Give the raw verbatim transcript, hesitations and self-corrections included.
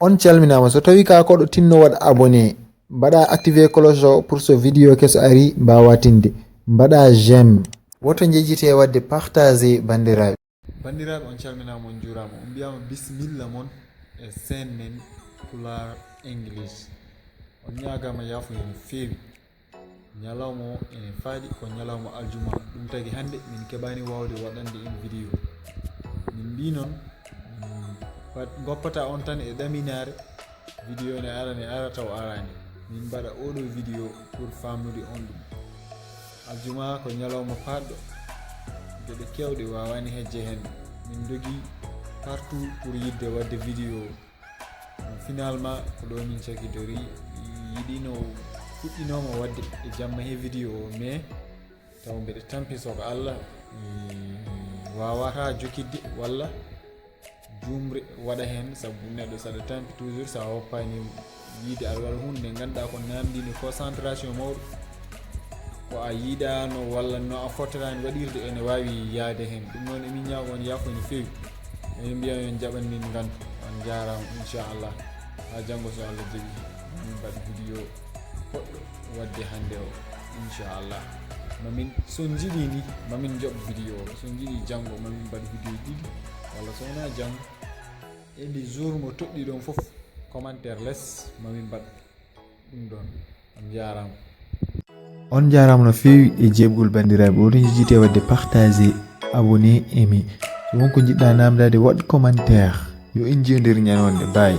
On calminaama. So tawi ka koɗo tinno waɗ abonné, mbaɗa activé cloche o pour so vidéo keso ari mbawa tinde. Mbaɗa j'aime. Woto njejjite waɗde partagé, bandiraɓe. Bandiraɓe, on calminaama, on juuraama, on mbiyama bismilla mon e seen men Pulaar English. On ñaagama yaafo no feewi. Ñalawma o ene faaɗi, ko ñalawma aljuma. Ɗum tagi hannde min keɓaani waawde waɗande en vidéo. Min mbi noon, min pat-, ngoppata on tan e ɗaminaare, vidéo ne ara, ne ara taw araani. Min mbaɗa oɗo vidéo pour famnude on ɗum. Aljuma ko ñalawma paɗɗo, geɗe kewɗe waawani hejje heen. Min ndogi partout pour yiɗde waɗde vidéo. Finalement, ko ɗo min cakidori, yiɗino, fuɗɗinooma waɗde e jamma he vidéo o, mais taw mbeɗa tampi, so ko Allah, mi waawata jokkidde walla juumre waɗa heen, sabu neɗɗo saɗa tampi toujours, so a woppaani yiide aɗa waɗa huunde nde ngannduɗaa ko namndini concentration mawɗo, ko a yiɗaano walla no a fottataani waɗirde ene waawi yahde heen. Ɗum noon, emin ñaago on yaafo no feewi. Emin mbiya on jaɓan min ngantu. On njaaraama, inchallah. Haa janngo, so Allah jaɓi, min mbaɗa vidéo poɗɗo waɗde hannde o, inchallah. Mamin, so on njiɗi ni, mamin njoɓ vidéo o. So on njiɗi janngo, mamin mbaɗ vidéo ɗiɗi, walla so wonaa janngo, e ndi jour mo toɗɗi ɗon fof, commentaire les, mamin mbaɗ ɗum ɗon. On njaaraama. On njaaraama no feewi e jeeɓgol, banndiraaɓe. Oɗon njejjite waɗde partagé, abonné, aimé. So won ko njiɗɗa namdade, waɗ commentaire. Yo en njiyodir ñande wonde. Bye.